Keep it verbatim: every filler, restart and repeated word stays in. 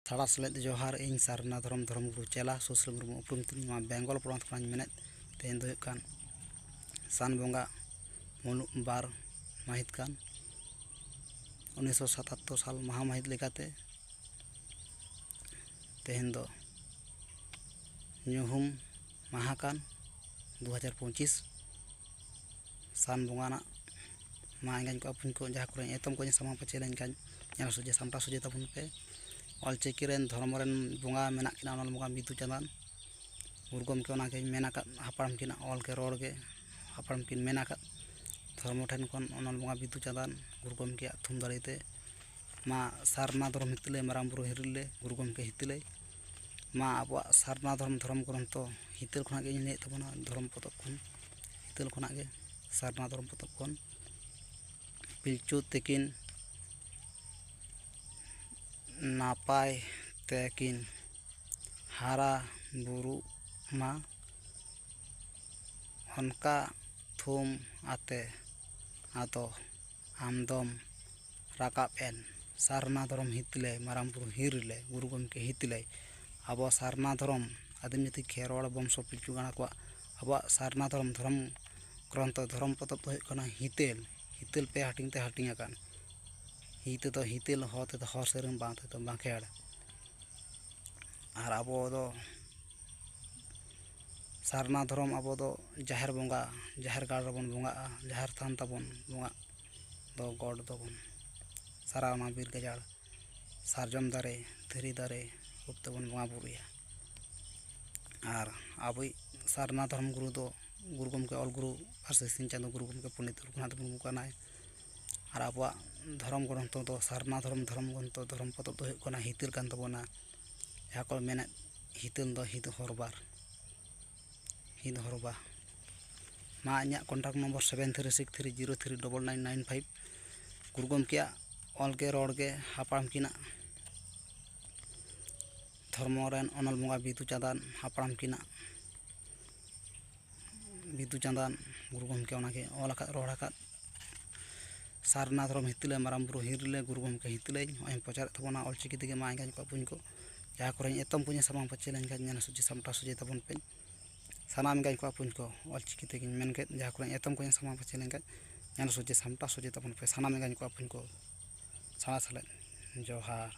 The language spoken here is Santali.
ᱛᱷᱟᱲᱟ ᱥᱮᱞᱮᱫ ᱡᱚᱦᱟᱨ᱾ ᱤᱧ ᱥᱟᱨᱱᱟ ᱫᱷᱚᱨᱚᱢ ᱫᱷᱚᱨᱚᱢ ᱜᱩᱨᱩ ᱪᱮᱞᱟ ᱥᱩᱥᱤᱞ ᱢᱩᱨᱢᱩ, ᱩᱯᱨᱩᱢ ᱛᱤᱧ ᱱᱚᱣᱟ ᱵᱮᱝᱜᱚᱞ ᱯᱚᱱᱚᱛ ᱠᱷᱚᱱᱟᱜ ᱤᱧ ᱢᱮᱱᱮᱫ᱾ ᱛᱮᱦᱮᱧ ᱫᱚ ᱦᱩᱭᱩᱜ ᱠᱟᱱ ᱥᱟᱱ ᱵᱚᱸᱜᱟ ᱢᱩᱞᱩᱜ ᱵᱟᱨ ᱢᱟᱹᱦᱤᱛ ᱠᱟᱱ, ᱩᱱᱤᱥᱥᱚ ᱥᱟᱛᱟᱛᱛᱳᱨ ᱥᱟᱞ ᱢᱟᱦᱟ ᱢᱟᱹᱦᱤᱛ ᱞᱮᱠᱟᱛᱮ ᱛᱮᱦᱮᱧ ᱫᱚ ᱧᱩᱦᱩᱢ ᱢᱟᱦᱟ ᱠᱟᱱ ᱫᱩ ᱦᱟᱡᱟᱨ ᱯᱚᱸᱪᱤᱥ ᱥᱟᱱ ᱵᱚᱸᱜᱟ ᱨᱮᱱᱟᱜ᱾ ᱢᱟ ᱮᱸᱜᱟᱧ ᱠᱚ ᱟᱹᱯᱩᱧ ᱠᱚ ᱡᱟᱦᱟᱸ ᱠᱚᱨᱮ ᱮᱛᱚᱢ ᱠᱚ ᱥᱟᱢᱟᱝ ᱯᱟᱪᱮ ᱞᱮᱱᱠᱷᱟᱱ ᱧᱮᱞ ᱥᱚᱡᱷᱮ ᱥᱟᱢᱴᱟᱣ ᱥᱚᱡᱷᱮ ᱛᱟᱵᱚᱱ ᱯᱮ᱾ ᱚᱞᱪᱤᱠᱤ ᱨᱮᱱ ᱫᱷᱚᱨᱢᱚ ᱨᱮᱱ ᱵᱚᱸᱜᱟ ᱢᱮᱱᱟᱜ ᱠᱤᱱᱟ, ᱚᱱᱚᱞ ᱵᱚᱸᱜᱟ ᱵᱤᱫᱩ ᱪᱟᱸᱫᱟᱱ᱾ ᱜᱩᱨᱩ ᱜᱚᱢᱠᱮ ᱚᱱᱟᱜᱮᱧ ᱢᱮᱱ ᱟᱠᱟᱫ, ᱦᱟᱯᱲᱟᱢ ᱠᱤᱱᱟᱜ ᱚᱞ ᱜᱮ ᱨᱚᱲ ᱜᱮ ᱦᱟᱯᱲᱟᱢ ᱠᱤᱱ ᱢᱮᱱ ᱟᱠᱟᱫ᱾ ᱫᱷᱚᱨᱢᱚ ᱴᱷᱮᱱ ᱠᱷᱚᱱ ᱚᱱᱚᱞ ᱵᱚᱸᱜᱟ ᱵᱤᱫᱩ ᱪᱟᱸᱫᱟᱱ ᱜᱩᱨᱩ ᱜᱚᱢᱠᱮᱭᱟᱜ ᱛᱷᱩᱢ ᱫᱟᱲᱮ ᱛᱮ ᱢᱟ ᱥᱟᱨᱱᱟ ᱫᱷᱚᱨᱚᱢ ᱦᱤᱛᱟᱹᱞᱟᱹᱭ, ᱢᱟᱨᱟᱝ ᱵᱩᱨᱩ ᱦᱤᱨᱤᱞᱟᱹᱭ, ᱜᱩᱨᱩ ᱜᱚᱢᱠᱮ ᱦᱤᱛᱟᱹᱞᱟᱹᱭ᱾ ᱢᱟ ᱟᱵᱚᱣᱟᱜ ᱥᱟᱨᱱᱟ ᱫᱷᱚᱨᱚᱢ, ᱫᱷᱚᱨᱚᱢ ᱜᱨᱚᱱᱛᱷᱚ ᱦᱤᱛᱟᱹᱞ ᱠᱷᱚᱱᱟᱜ ᱜᱮ ᱤᱧ ᱞᱟᱹᱭᱮᱫ ᱛᱟᱵᱚᱱᱟ, ᱫᱷᱚᱨᱚᱢ ᱯᱚᱛᱚᱵ ᱠᱷᱚᱱ, ᱦᱤᱛᱟᱹᱞ ᱠᱷᱚᱱᱟᱜ ᱜᱮ, ᱥᱟᱨᱱᱟ ᱫᱷᱚᱨᱚᱢ ᱯᱚᱛᱚᱵ ᱠᱷᱚᱱ᱾ ᱯᱤᱞᱪᱩ ᱛᱤᱠᱤᱱ ᱱᱟᱯᱟᱭ ᱛᱮᱠᱤᱱ ᱦᱟᱨᱟ ᱵᱩᱨᱩᱜ ᱢᱟ, ᱚᱱᱠᱟ ᱛᱷᱩᱢ ᱟᱛᱮ ᱟᱫᱚ ᱟᱢᱫᱚᱢ ᱨᱟᱠᱟᱵ ᱮᱱ᱾ ᱥᱟᱨᱱᱟ ᱫᱷᱚᱨᱚᱢ ᱦᱤᱛᱞᱟᱹᱭ, ᱢᱟᱨᱟᱝ ᱵᱩᱨᱩ ᱦᱤᱨᱞᱟᱹᱭ, ᱜᱩᱨᱩ ᱜᱚᱢᱠᱮ ᱦᱤᱛᱞᱟᱹᱭ᱾ ᱟᱵᱚ ᱥᱟᱨᱱᱟ ᱫᱷᱚᱨᱚᱢ ᱟᱹᱫᱤᱢ ᱡᱟᱹᱛᱤ ᱠᱷᱮᱨᱣᱟᱲ ᱵᱚᱝᱥᱚ ᱯᱤᱞᱪᱩ ᱜᱟᱲᱟ ᱠᱚᱣᱟᱜ ᱟᱵᱚᱣᱟᱜ ᱥᱟᱨᱱᱟ ᱫᱷᱚᱨᱚᱢ, ᱫᱷᱚᱨᱚᱢ ᱜᱨᱚᱱᱛᱷᱚ, ᱫᱷᱚᱨᱚᱢ ᱯᱚᱛᱚᱵ ᱫᱚ ᱦᱩᱭᱩᱜ ᱠᱟᱱᱟ ᱦᱤᱛᱟᱹᱞ᱾ ᱦᱤᱛᱟᱹᱞ ᱯᱮ ᱦᱟᱹᱴᱤᱧ ᱛᱮ ᱦᱟᱹᱴᱤᱧ ᱟᱠᱟᱱ᱾ ᱦᱤ ᱛᱮᱫᱚ ᱦᱤᱛᱟᱹᱞ, ᱦᱚ ᱛᱮᱫᱚ ᱦᱚᱨ ᱥᱮᱨᱮᱧ, ᱵᱟᱝ ᱛᱮᱫᱚ ᱵᱟᱸᱠᱷᱮᱲ᱾ ᱟᱨ ᱟᱵᱚ ᱫᱚ ᱥᱟᱨᱱᱟ ᱫᱷᱚᱨᱚᱢ, ᱟᱵᱚ ᱫᱚ ᱡᱟᱦᱮᱨ ᱵᱚᱸᱜᱟ, ᱡᱟᱦᱮᱨ ᱜᱟᱲ ᱨᱮᱵᱚᱱ ᱵᱚᱸᱜᱟᱜᱼᱟ, ᱡᱟᱦᱮᱨ ᱛᱷᱟᱱ ᱛᱟᱵᱚᱱ ᱵᱚᱸᱜᱟᱜ ᱫᱚ, ᱜᱚᱰ ᱫᱚᱵᱚᱱ ᱥᱟᱨᱟᱣᱱᱟ ᱵᱤᱨ ᱜᱟᱡᱟᱲ, ᱥᱟᱨᱡᱚᱢ ᱫᱟᱨᱮ, ᱫᱷᱤᱨᱤ ᱫᱟᱨᱮ ᱨᱩᱯ ᱛᱮᱵᱚᱱ ᱵᱚᱸᱜᱟ ᱵᱩᱨᱩᱭᱟ᱾ ᱟᱨ ᱟᱵᱚᱭᱤᱡ ᱥᱟᱨᱱᱟ ᱫᱷᱚᱨᱚᱢ ᱜᱩᱨᱩ ᱫᱚ ᱜᱩᱨᱩ ᱜᱚᱢᱠᱮ ᱚᱞ ᱜᱩᱨᱩ ᱟᱨ ᱥᱤᱥᱤᱨ ᱪᱟᱸᱫᱳ ᱜᱩᱨᱩ ᱜᱚᱢᱠᱮ ᱯᱚᱱᱰᱤᱛ ᱨᱚᱜᱷᱩᱱᱟᱛᱷ ᱢᱩᱨᱢᱩ ᱠᱟᱱᱟᱭ᱾ ᱟᱨ ᱟᱵᱚᱣᱟᱜ ᱫᱷᱚᱨᱚᱢ ᱜᱨᱚᱱᱛᱷᱚ ᱫᱚ, ᱥᱟᱨᱱᱟ ᱫᱷᱚᱨᱚᱢ, ᱫᱷᱚᱨᱚᱢ ᱜᱨᱚᱱᱛᱷᱚ, ᱫᱷᱚᱨᱚᱢ ᱯᱚᱛᱚᱵ ᱫᱚ ᱦᱩᱭᱩᱜ ᱠᱟᱱᱟ ᱦᱤᱛᱟᱹᱞ ᱠᱟᱱ ᱛᱟᱵᱚᱱᱟ᱾ ᱡᱟᱦᱟᱸ ᱠᱚ ᱢᱮᱱᱮᱫ, ᱦᱤᱛᱟᱹᱞ ᱫᱚ ᱦᱤᱛ ᱦᱚᱨᱵᱟᱨ, ᱦᱤᱛ ᱦᱚᱨᱵᱟ᱾ ᱢᱟ ᱤᱧᱟᱹᱜ contact number seven three six three zero three double nine nine five᱾ ᱜᱩᱨᱩ ᱜᱚᱢᱠᱮᱭᱟᱜ ᱚᱞ ᱜᱮ ᱨᱚᱲ ᱜᱮ ᱦᱟᱯᱲᱟᱢ ᱠᱤᱱᱟᱜ ᱫᱷᱚᱨᱢᱚ ᱨᱮᱱ ᱚᱱᱚᱞ ᱵᱚᱸᱜᱟ ᱵᱤᱫᱩ ᱪᱟᱸᱫᱟᱱ ᱦᱟᱯᱲᱟᱢ ᱠᱤᱱᱟᱜ ᱵᱤᱫᱩ ᱪᱟᱸᱫᱟᱱ ᱜᱩᱨᱩ ᱜᱚᱢᱠᱮ ᱚᱱᱟᱜᱮ ᱚᱞ ᱟᱠᱟᱫ, ᱨᱚᱲ ᱟᱠᱟᱫ᱾ ᱥᱟᱨᱱᱟ ᱫᱷᱚᱨᱚᱢ ᱦᱤᱛᱟᱹᱞᱟᱹᱭ, ᱢᱟᱨᱟᱝ ᱵᱩᱨᱩ ᱦᱤᱨᱤᱞᱟᱹᱭ, ᱜᱩᱨᱩ ᱜᱚᱢᱠᱮ ᱦᱤᱛᱟᱹᱞᱟᱹᱭ, ᱱᱚᱜᱼᱚᱭ ᱮᱢ ᱯᱨᱚᱪᱟᱨᱮᱫ ᱛᱟᱵᱚᱱᱟ ᱚᱞᱪᱤᱠᱤ ᱛᱮᱜᱮ᱾ ᱢᱟ ᱮᱸᱜᱟᱧ ᱠᱚ ᱵᱚᱠᱚᱧ ᱠᱚ, ᱡᱟᱦᱟᱸ ᱠᱚᱨᱮ ᱮᱛᱚᱢ ᱠᱚ ᱥᱟᱢᱟᱝ ᱯᱟᱪᱮ ᱞᱮᱱᱠᱷᱟᱱ ᱧᱮᱞ ᱥᱚᱡᱷᱮ ᱥᱟᱢᱴᱟᱣ ᱥᱚᱡᱷᱮ ᱛᱟᱵᱚᱱ ᱯᱮ᱾ ᱥᱟᱱᱟᱢ ᱮᱸᱜᱟᱧ ᱠᱚ ᱵᱚᱠᱚᱧ ᱠᱚ, ᱚᱞᱪᱤᱠᱤ ᱛᱮᱜᱮᱧ ᱢᱮᱱ ᱠᱮᱫ, ᱡᱟᱦᱟᱸ ᱠᱚᱨᱮ ᱮᱛᱚᱢ ᱠᱚ ᱥᱟᱢᱟᱝ ᱯᱟᱪᱮ ᱞᱮᱱᱠᱷᱟᱱ ᱧᱮᱞ ᱥᱚᱡᱷᱮ ᱥᱟᱢᱴᱟᱣ ᱥᱚᱡᱷᱮ ᱛᱟᱵᱚᱱ ᱯᱮ᱾ ᱥᱟᱱᱟᱢ ᱮᱸᱜᱟᱧ ᱠᱚ ᱵᱚᱠᱚᱧ ᱠᱚ, ᱥᱟᱲᱟ ᱥᱮᱞᱮᱫ ᱡᱚᱦᱟᱨ᱾